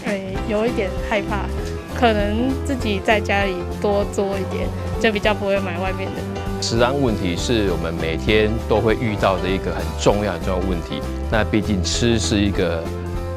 欸，有一點害怕，可能自己在家裡多做一點，就比較不會買外面的。食安問題是我們每天都會遇到的一個很重要很重要問題。那畢竟吃是一個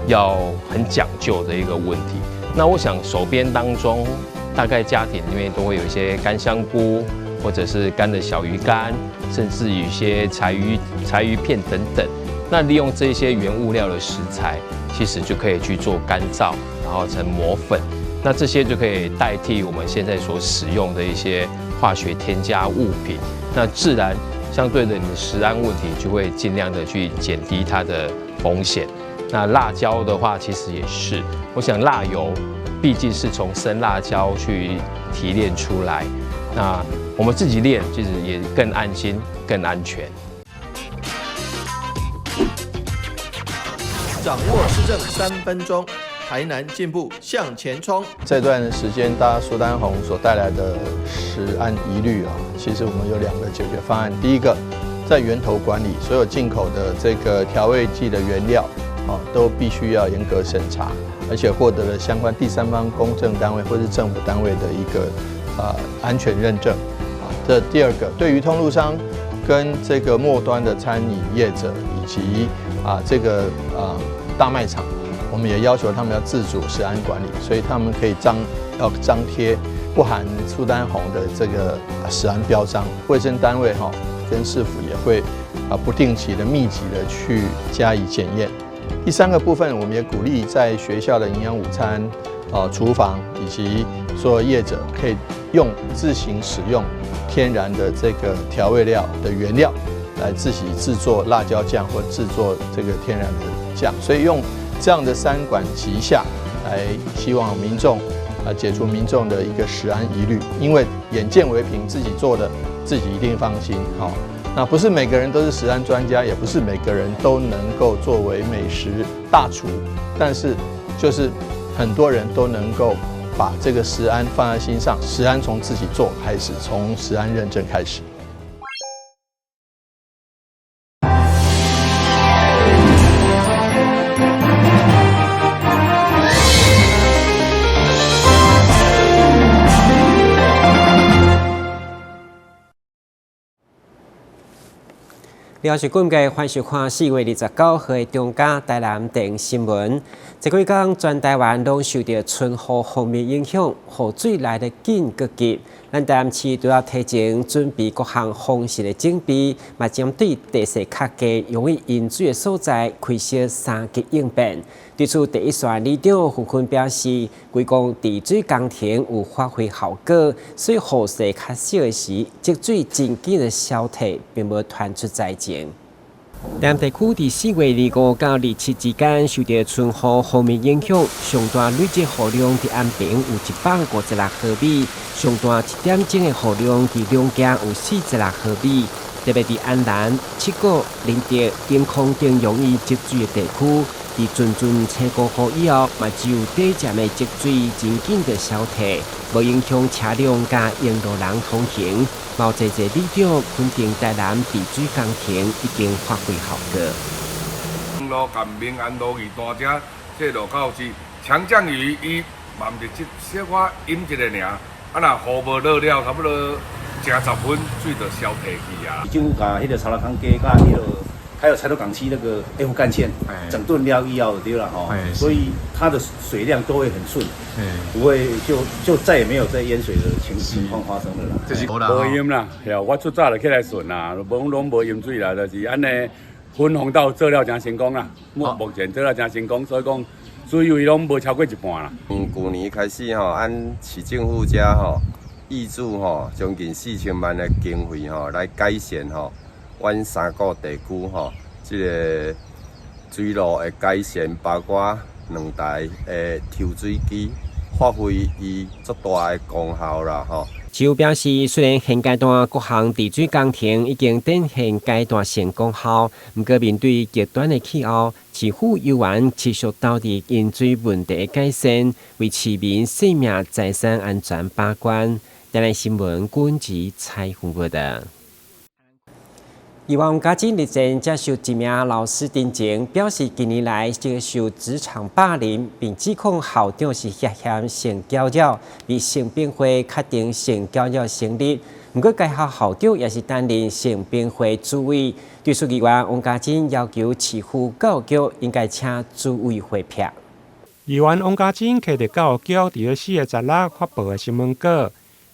要很講究的一個問題。那我想手邊當中，大概家庭裡面都會有一些乾香菇，或者是乾的小魚乾，甚至有一些柴魚片等等。那利用這些原物料的食材，其實就可以去做乾燥，然後成磨粉。那這些就可以代替我們現在所使用的一些化學添加物品。那自然相對的，你的食安問題就會盡量的去減低它的風險。那辣椒的話，其實也是，我想辣油畢竟是從生辣椒去提煉出來，那我們自己煉，其實也更安心、更安全。掌握市政3分鐘，台南進步向前衝。這段時間，大家蘇丹紅所帶來的食安疑慮啊，其實我們有兩個解決方案。第一個，在源頭管理，所有進口的這個調味劑的原料啊，都必須要嚴格審查，而且獲得了相關第三方公證單位或是政府單位的一個安全認證。啊，這第二個，對於通路商跟這個末端的餐飲業者以及這個大賣場，我們也要求他們要自主食安管理，所以他們可以張貼不含蘇丹紅的這個食安標章。衛生單位哈跟市府也會不定期的密集的去加以檢驗。第三個部分，我們也鼓勵在學校的營養午餐、廚房以及所有業者可以用自行使用天然的這個調味料的原料來自己製作辣椒醬或製作這個天然的醬，所以用這樣的三管齊下來，希望民眾解除民眾的一個食安疑慮，因為眼見為憑，自己做的自己一定放心。好，那不是每個人都是食安專家，也不是每個人都能夠作為美食大廚，但是就是很多人都能夠把這個食安放在心上，食安從自己做開始，從食安認證開始。了是今日歡迎收看4月29號的中嘉台南電新聞。這幾工全台灣攏受著春雨鋒面影響，雨水來得緊閣急。咱台南市除了提前準備各項防汛的準備，嘛針對地勢較低、容易淹水的所在開設三級應變。對此，第一線里長紛紛表示，規工治水工程有發揮效果，所以雨勢較少的時，積水真緊的消退，並無傳出災情。台南地區佇4月25到27之間受著春雨鋒面影響，上大累積雨量佇安平有156毫米，上大一點鐘的雨量佇龍行有46毫米。特別佇安南、七股、仁德、永康等容易積水的地區，佇陣陣青菇雨以後，嘛只有短暫的積水真緊就消退，無影響車輛佮沿路人通行。有濟濟里長肯定台南治水工程已經發揮效果。路佮民安路二段遮，這路口是強降雨，伊嘛毋是這小可淹一下爾，啊若雨無落了，差不多正10分，水就消退去啊。政府共彼個曹拉康街佮彼個還有柴頭港區那個 F 幹線整頓了以後對啦吼，所以它的水量都會很順，不會就再也沒有再淹水的情況發生了啦。這是無淹啦，我出早就起來巡啦，無攏無淹水啦，就是按呢分洪道做了誠成功啦，目前做了誠成功，所以講水位攏無超過一半啦。舊年開始吼，按市政府遮吼挹注吼將近4000萬的經費吼來改善吼阮三股地區吼這個水路的改善，包括兩台的抽水機，發揮伊足大的功效啦吼。市府表示，雖然現階段各項治水工程已經展現階段性功效，毋過面對極端的氣候，市府猶原持續投入淹水問題的改善，為市民生命財產安全把關。台南新聞軍籍採訪報道。議員王家珍日前接受一名老師陳情，表示近年來接受職場霸凌，並指控校長是涉嫌性攪擾，被性平會確定性攪擾成立。毋過該校校長也是擔任性平會主委，對此議員王家珍要求市府教育局應該請主委回避。議員王家珍揢著教育局佇咧4月16發布的新聞稿，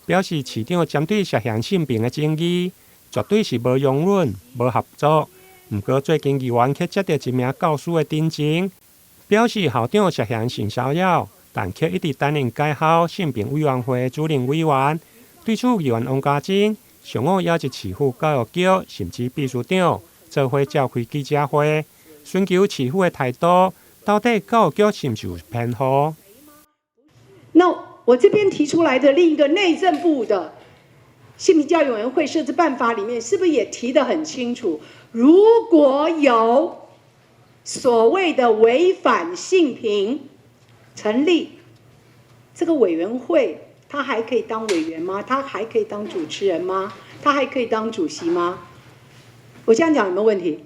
表示市長針對涉嫌性平的爭議，絕對是無容忍、無合作。毋過最近議員卻接著一名教師的陳情，表示校長涉嫌性騷擾，但卻一直擔任該校性平委員會主任委員。對此，議員王家珍上午邀集市府教育局甚至秘書長做伙召開記者會，尋求市府的態度，到底教育局是毋是有偏頗？那我這邊提出來的另一個內政部的性平教育委員會設置辦法裡面，是不是也提得很清楚？如果有所謂的違反性平成立這個委員會，他還可以當委員嗎？他還可以當主持人嗎？他還可以當主席嗎？我這樣講有沒有問題？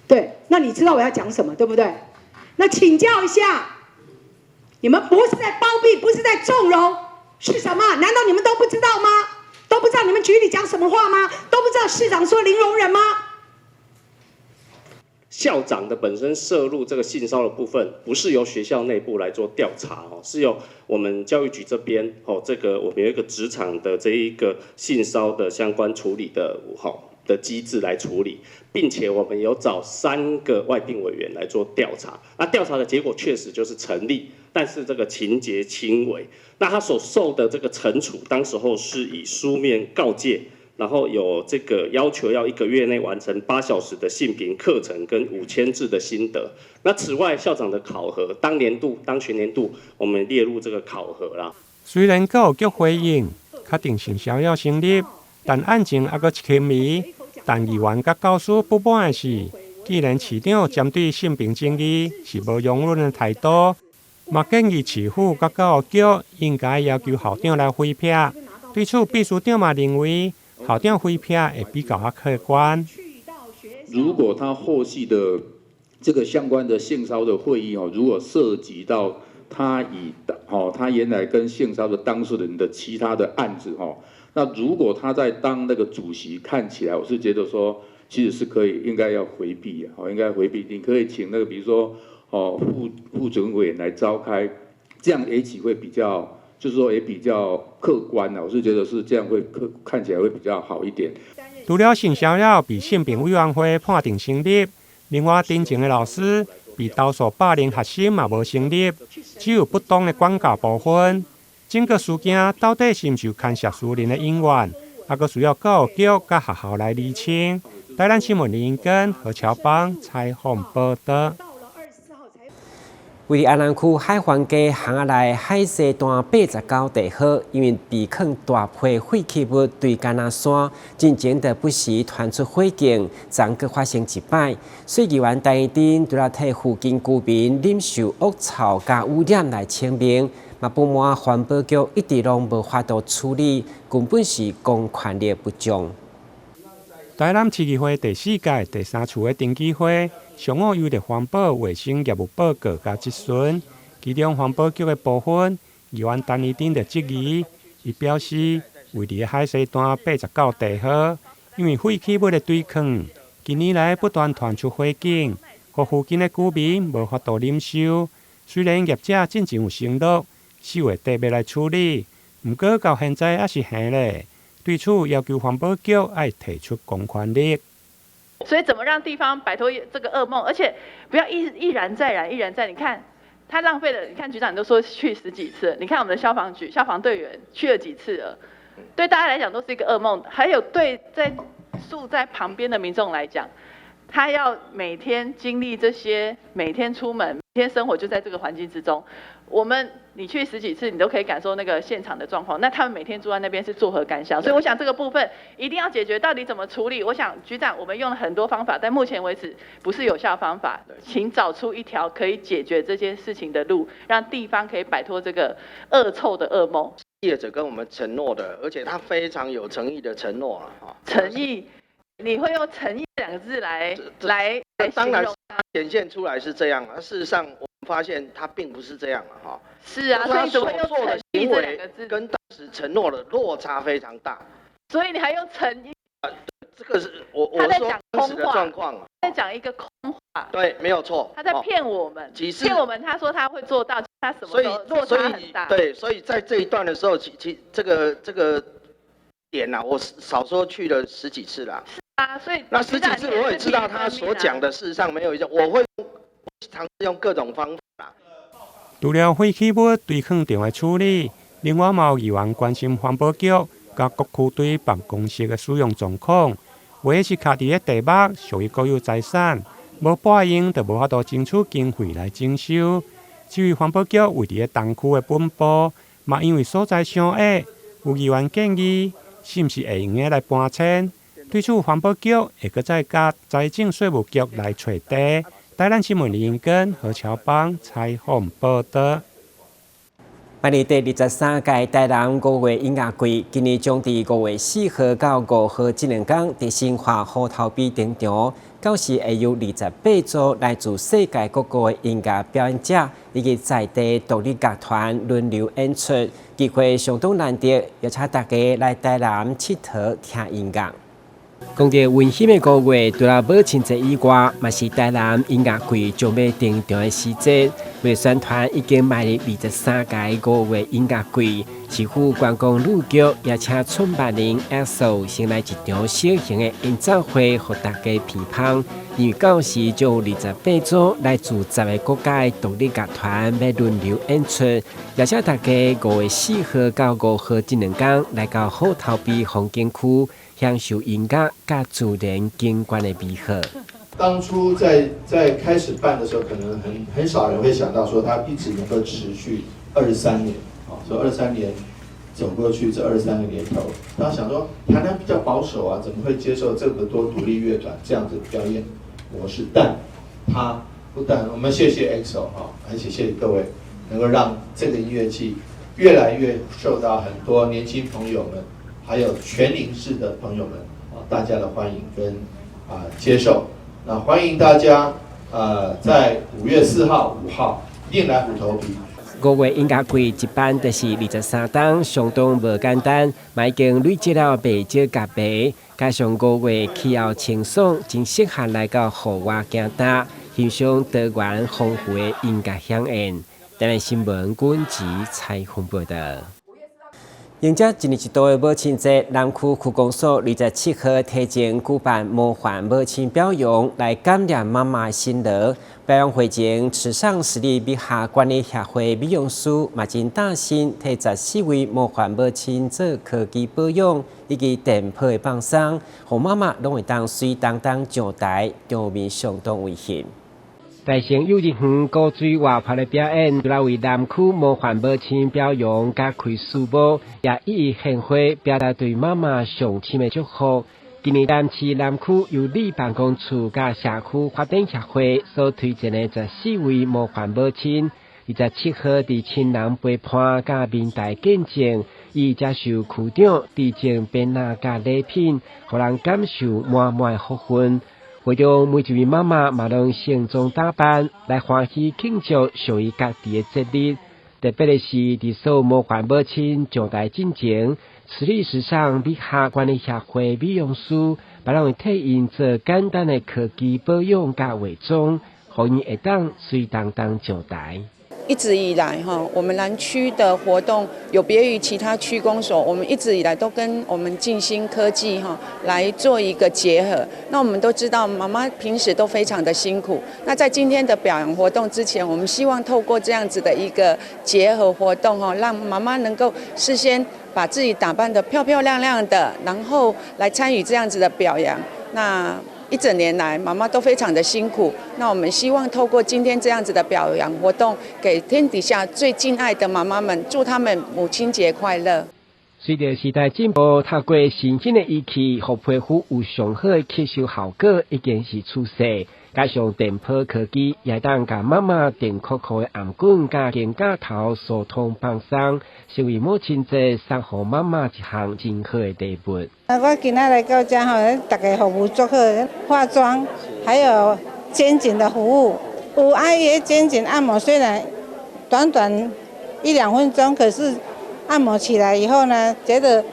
對，那你知道我要講什麼，對不對？那請教一下，你們不是在包庇，不是在縱容，是什麼？難道你們都不知道嗎？都不知道你們局裡講什麼話嗎？都不知道市長說零容忍嗎？校長的本身涉入這個性騷的部分，不是由學校內部來做調查哦，是由我們教育局這邊哦，這個我們有一個職場的這一個性騷的相關處理的的機制來處理，並且我們有找3個外聘委員來做調查，那調查的結果確實就是成立，但是這個情節輕微，那他所受的這個懲處，當時候是以書面告誡。然後有這個要求，要1個月內完成8小時的性平課程跟5000字的心得。那此外，校長的考核，當年度、當學年度，我們列入這個考核啦。雖然教育局回應確定性騷擾成立，但案情猶閣輕微。但議員佮教師不滿的是，既然市長針對性平爭議是無容忍的態度，嘛建議市府佮教育局應該要求校長來回避。對此，秘書長嘛認為，校長回避會比較較客觀。如果他後續的這個相關的性騷的會議哦，如果涉及到他以哦他原來跟性騷的當事人的其他的案子哦，那如果他在當那個主席，看起來我是覺得說，其實是可以應該要迴避哦，應該迴避。你可以請那個比如說哦副主任委員來召開，這樣也許會比較。就是說也比較客觀，我是覺得是這樣會客看起來會比較好一點。除了性騷擾被性平委員會判定成立，另外陳情的老師被投訴霸凌學生嘛無成立，只有不當的管教部分。整個事件到底是毋是有牽涉私人的恩怨，猶閣需要教育局佮學校來釐清。台南新聞林英根何喬邦採訪報道。位佇安南區海環街巷仔內海西段89地號，因為被囥大批廢棄物堆敢若山，進前就不時傳出火警，昨閣發生一擺。所以議員陳怡貞除了替附近居民忍受惡臭佮污染來請命，嘛不滿環保局一直攏無法度處理，根本是公權力不彰。台南市議會第四屆第三次的定期會，上午由著環保衛生業務報告佮質詢，其中環保局的部分，議員陳怡貞就質疑，伊表示，位佇海西段89地號，因為廢棄物的堆囥，近年來不斷傳出火警，予附近的居民無法度忍受。雖然業者進前有承諾4月底欲來處理，毋過到現在猶是還咧。對此要求環保局愛提出公權力。所以怎麼讓地方擺脫這個噩夢？而且不要一燃再燃，一燃再燃。你看他浪費了，你看局長你都說去十幾次，你看我們的消防局消防隊員去了幾次了，對大家來講都是一個噩夢。還有對在住在旁邊的民眾來講，他要每天經歷這些，每天出門，每天生活就在這個環境之中。我們你去十幾次，你都可以感受那個現場的狀況。那他們每天住在那邊是作何感想？所以我想這個部分一定要解決，到底怎麼處理？我想局長，我們用了很多方法，但目前為止不是有效方法，請找出一條可以解決這件事情的路，讓地方可以擺脫這個惡臭的噩夢。業者跟我們承諾的，而且他非常有誠意的承諾啊，誠意。你會用誠意兩個字來當然顯現出來是這樣啊，事實上我們發現他並不是這樣啊，哈。是啊，所以怎麼會用誠意這兩個字？跟當時承諾的落差非常大。所以你還用誠意？啊，這個是我在講空話，狀況在講一個空話。對，沒有錯。他在騙我們，騙我們。他說他會做到，他什麼都落差很大。對，所以在這一段的時候，其這個點啊，我少說去了十幾次啦。是啊，所以那十幾次我也知道他所講的，事實上沒有一件，我會嘗試用各種方法。除了廢棄物堆囥場的處理，另外嘛有議員關心環保局佮各區對辦公室的使用狀況，有的是徛佇咧地目，屬於國有財產，無撥用就無法度爭取經費來整修。至於環保局位佇咧東區的本部，嘛因為所在傷狹，有議員建議，是毋是會用得來搬遷？對此，環保局會閣再佮財政稅務局來揣地。台南新聞李英根、何喬邦採訪報道。辦理第23屆台南五月音樂季，今年將佇5月4號到5號這兩工，佇新化虎頭埤登場。到時會有28組來自世界各國的音樂表演者，以及在地獨立樂團輪流演出，機會相當難得，邀請大家來台南𨑨迌聽音樂。講著溫馨的五月，除了母親節以外，嘛是台南音樂季將欲登場的時節。為宣傳已經邁入23屆五月音樂季，市府觀光旅局邀請創辦人 EXO 先來一場小型的演奏會，予大家鼻芳。因為到時將有28組來自10個國家的獨立樂團欲輪流演出，邀請大家5月4號到5號這兩工來到虎頭埤風景區，享受音樂佮自然景觀的美好。當初在開始辦的時候，可能很少人會想到說，它一直能夠持續二十三年，啊，說二十三年走過去這23個年頭，大家想說台南比較保守啊，怎麼會接受這麼多獨立樂團這樣子表演模式？但他不但我們謝謝 EXO 哈，而且謝謝各位能夠讓這個音樂季越來越受到很多年輕朋友們，還有全齡式的朋友們啊，大家的歡迎跟接受。那歡迎大家，在5月4號、5號一定來虎頭埤。五月音樂季一辦就是23冬，相當無簡單，嘛已經累積了袂少樂迷。加上五月氣候清爽，真適合來到戶外行踏，欣賞多元豐富的音樂饗宴。台南新聞軍籍採訪報道。迎接一年一度的母親節，南區區公所27號提前舉辦模範母親表揚，來感念媽媽的辛勞。表揚會前，池上市立美學管理協會美容師嘛真擔心替14位模範母親做科技保養以及電波的放鬆，予媽媽攏會當媠當當上台，場面相當溫馨。大成幼稚園古錐活潑的表演，除了為南區模範母親表揚佮開書帽，也一一獻花，表達對媽媽上深的祝福。今年南市南區由里辦公處佮社區發展協會所推薦的14位模範母親，27號佇親人陪伴佮面台見證，伊接受區長致贈鞭仔佮禮品，予人感受滿滿的福分。會中每一位媽媽嘛攏盛裝打扮來歡喜慶祝屬於家己的節日。特別的是，佇所有模範母親上台進前，慈利時尚美學管理協會美容師，嘛攏會替𪜶做簡單的科技保養佮化妝，予𪜶會當媠當當上台。一直以來，哈，我們南區的活動有別於其他區公所，我們一直以來都跟我們靜心科技哈來做一個結合。那我們都知道，媽媽平時都非常的辛苦。那在今天的表揚活動之前，我們希望透過這樣子的一個結合活動，哈，讓媽媽能夠事先把自己打扮得漂漂亮亮的，然後來參與這樣子的表揚。那一整年來，媽媽都非常的辛苦。那我們希望透過今天這樣子的表揚活動，給天底下最敬愛的媽媽們，祝他們母親節快樂。隨著時代進步，透過新興的儀器，予皮膚有上好的吸收效果，已經是趨勢。加上電波科技，也當共媽媽電箍箍的頷頸佮肩胛頭疏通放鬆，成為母親節送予媽媽一項真好的禮物。啊，我今仔來到遮吼，逐家服務足好，化妝還有肩頸的服務，有阿姨肩頸按摩，雖然短短一兩分鐘，可是按摩起來以後呢，覺得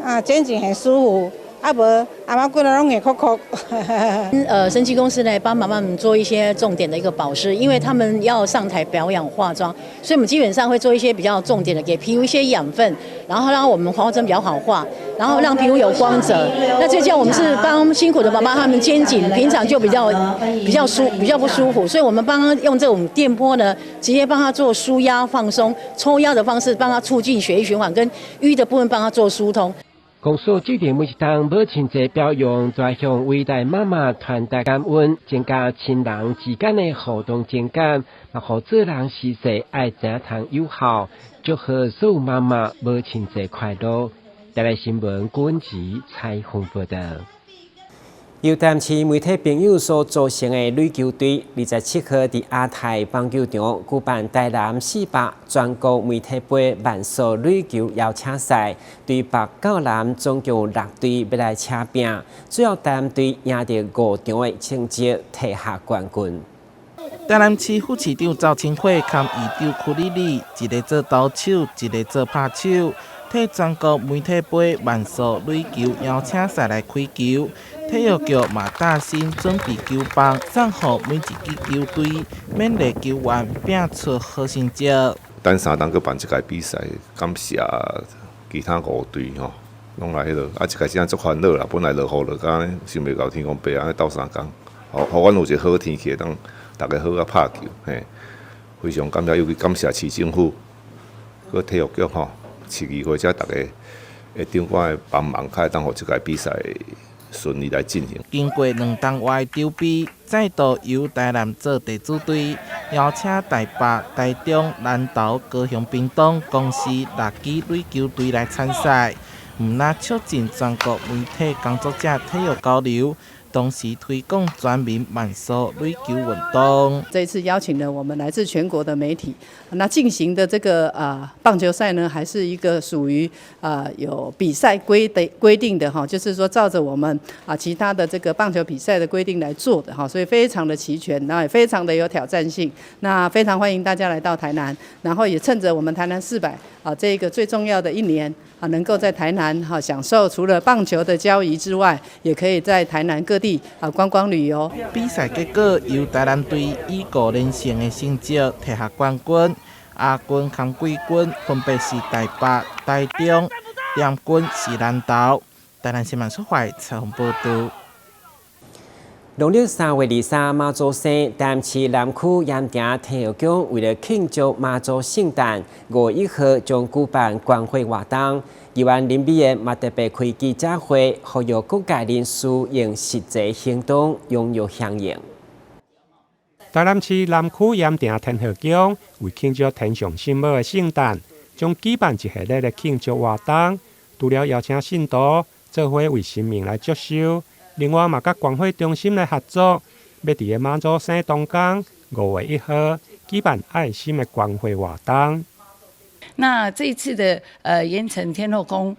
啊肩頸很舒服。啊無，阿媽骨攏硬箍箍。生技公司呢，幫媽媽們做一些重點的一個保濕，因為他們要上台表演化妝，所以我們基本上會做一些比較重點的，給皮膚一些養分，然後讓我們化妝比較好化，然後讓皮膚有光澤。那最近我們是幫辛苦的媽媽，他們肩頸平常就比較不舒服，所以我們幫他用這種電波呢，直接幫他做舒壓放鬆、抽壓的方式，幫他促進血液循環，跟淤的部分幫他做疏通。公司制定每一冬母親節表揚，在向偉大媽媽傳達感恩，增加親人之間的互動情感，嘛予做人事事愛怎通有效。祝賀所有媽媽母親節快樂！台來新聞郭文吉採訪報道。由台南市媒體朋友所組成的壘球隊，27號佇亞太棒球場舉辦台南400全國媒體杯慢速壘球邀請賽，對北到南總共有六隊欲來車拼，最後台南隊贏得五場的成績，提下冠軍。台南市副市長趙清慧佮議長屈里里，一个做投手，一个做拍手，替全國媒體杯慢速壘球邀請賽來開球。體育局嘛搭新準備球棒，送予每一支球隊，勉勵球員拼出好成績。等三冬閣辦這屆比賽，感謝其他五隊吼，攏來彼落。啊，這屆真正足煩惱啦，本來落雨落甲想袂到天公伯按呢鬥相共，予阮有一個好天氣，當逐家好好拍球嘿。非常感謝，尤其感謝市政府、閣體育局吼、市議會遮逐家的長官的幫忙，才會當予這屆比賽順利來進行。經過兩冬外籌備，再度由台南做地主隊，邀請台北、台中、南投、高雄、屏東公司六支壘球隊來參賽，毋但促進全國媒體工作者體育交流，同時推廣全民慢速壘球運動。這一次邀請了我們來自全國的媒體，那進行的這個棒球賽呢，還是一個屬於有比賽規定的哈，就是說照着我們其他的這個棒球比賽的規定來做的哈，所以非常的齊全，那也非常的有挑戰性。那非常歡迎大家來到台南，然後也趁着我們台南400這個最重要的一年能夠在台南哈享受除了棒球的交誼之外，也可以在台南各地觀光旅遊。比賽結果由台南隊以五連勝的成績提下冠軍，亞軍和季軍分別是台北、台中，殿軍是南投。台南新聞出發採訪報道。農曆3月23媽祖生，台南市南區鹽埕天后宮為了慶祝媽祖聖誕，5月1號將舉辦關會活動。議員林美燕嘛特別開記者會，呼籲各界人士用實際行動踴躍響應。台南市南區鹽埕天后宮為慶祝天上聖母的聖誕，將舉辦一系列的慶祝活動，除了邀請信徒做伙為神明來祝壽，另外嘛佮關會中心來合作，欲佇个媽祖生當天5月1號舉辦愛心的關會活動。那這一次的鹽埕天後宮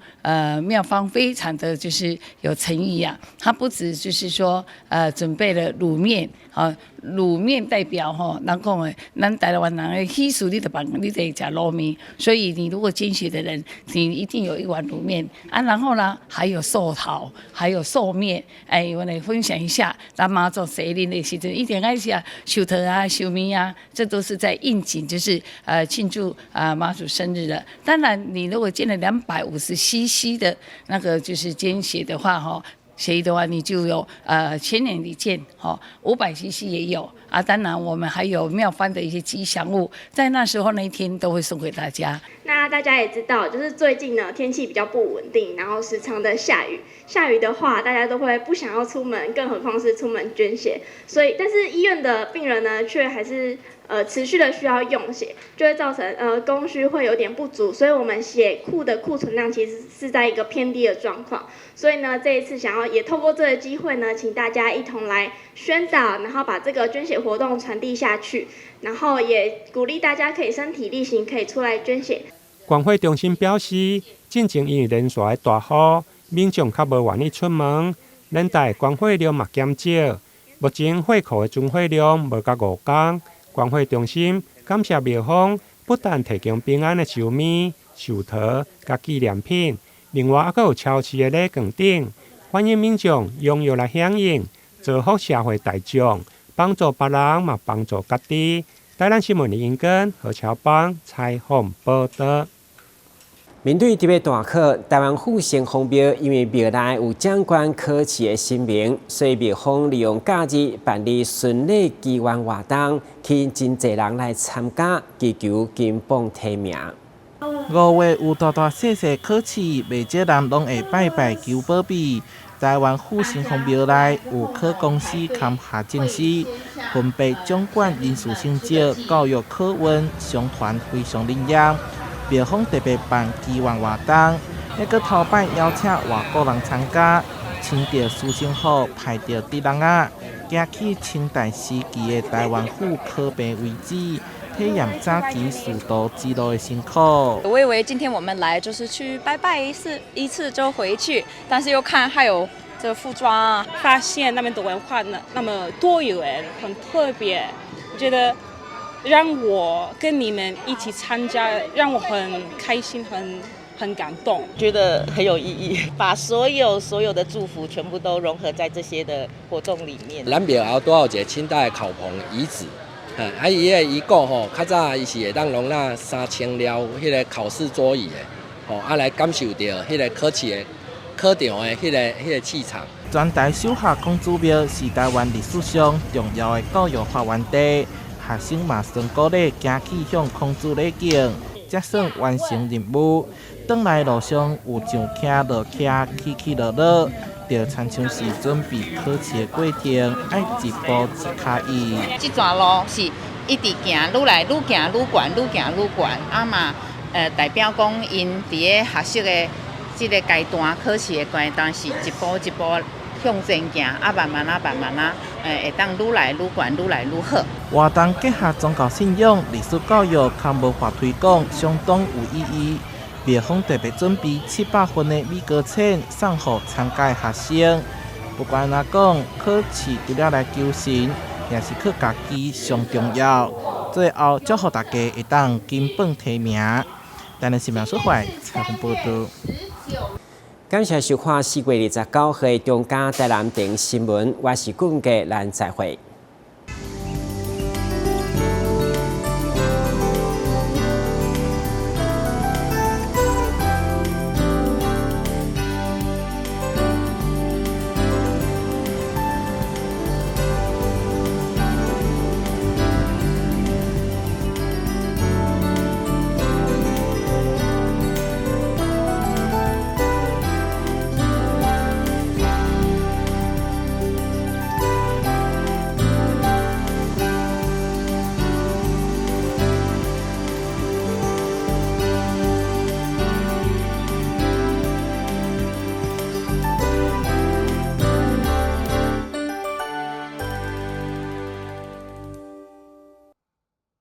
廟方非常的就是有誠意啊，他不止就是說準備了滷麵，啊滷麵代表吼，人講的咱台灣人的喜事你著辦，你得食滷麵，所以你如果捐血的人，你一定有一碗滷麵啊，然後呢還有壽桃，還有壽麵，哎，我來分享一下，咱媽祖生日的時陣一定愛食壽桃啊、壽麵啊，這都是在應景，就是慶祝啊媽祖生日的。當然，你如果捐了250 cc 的那個就是捐血的話，哈。血液的話，你就有千年一見，哈，500 cc 也有啊。當然，我們還有廟方的一些吉祥物，在那時候那一天都會送給大家。那大家也知道，就是最近呢天氣比較不穩定，然後時常的下雨。下雨的話，大家都會不想要出門，更何況是出門捐血。所以，但是醫院的病人呢，卻還是持續的需要用血，就會造成供需會有點不足，所以我們血庫的庫存量其實是在一個偏低的狀況。所以呢，這一次想要也透過這個機會呢，請大家一同來宣導，然後把這個捐血活動傳遞下去，然後也鼓勵大家可以身體力行，可以出來捐血。關懷中心表示，進前因為連續的大雨，民眾較無願意出門，連帶捐血量嘛減少。目前血庫的存血量無夠5工。關懷中心感謝廟方，不但提供平安的壽麵、壽桃佮紀念品，另外猶閣有超市的禮券等，歡迎民眾踴躍來響應，造福社會大眾，幫助別人嘛幫助家己。台南新聞李英根、何喬邦採訪報導。面對這欲大考，台灣府城隍廟因為廟內有掌管考試的神明，所以廟方利用假日辦理巡禮祈願活動，吸引真濟人來參加，祈求金榜題名。5月有大大細細考試，袂少人攏會拜拜求保庇。台灣府城隍廟內有考公司兼學政司，分別掌管人事成績、教育考運，相傳非常靈驗。廟方特別辦祈願活動，猶閣頭擺邀請外國人參加，穿著書生服，排著豬籠仔，行去清代時期的台灣府考棚位置，體驗早期仕途之路的辛苦。我以為今天我們來就是去拜拜一次，一次就回去，但是又看還有這個服裝啊，發現那邊的文化那麼多元，很特別，我覺得。讓我跟你們一起參加，讓我很開心，很感動，覺得很有意義，把所有的祝福全部都融合在這些的活動裡面。咱廟後拄好有一個清代的考棚遺址，啊，伊个遺構吼，較早伊是會當容納3000寮彼個考試桌椅的，吼，啊來感受著彼個考試的考場的彼個氣場。全台首合孔子廟是台灣歷史上重要的教育發源地。學生嘛順鼓勵行去向孔子禮敬，才算完成任務。轉來路上有上徛落徛，起起落落，就親像是準備考試的過程，愛一步一跤印。這段路是一直行，愈來愈行愈懸，愈行愈懸，啊嘛，代表講𪜶佇咧學習的這个階段，考試的階段是一步一步向前行，啊，慢慢啊，慢慢啊，會當愈來愈懸，愈來愈好。活動結合宗教信仰、歷史教育佮文化推廣，相當有意義。廟方特別準備700份的米糕鉎，送予參加的學生。不管按怎講，考試除了來求神，也是靠家己上重要。最後祝福大家會當金榜題名。台南新聞蘇懷採訪報導。感謝收看4月29號的中嘉台南電新聞，我是顧家，咱再會。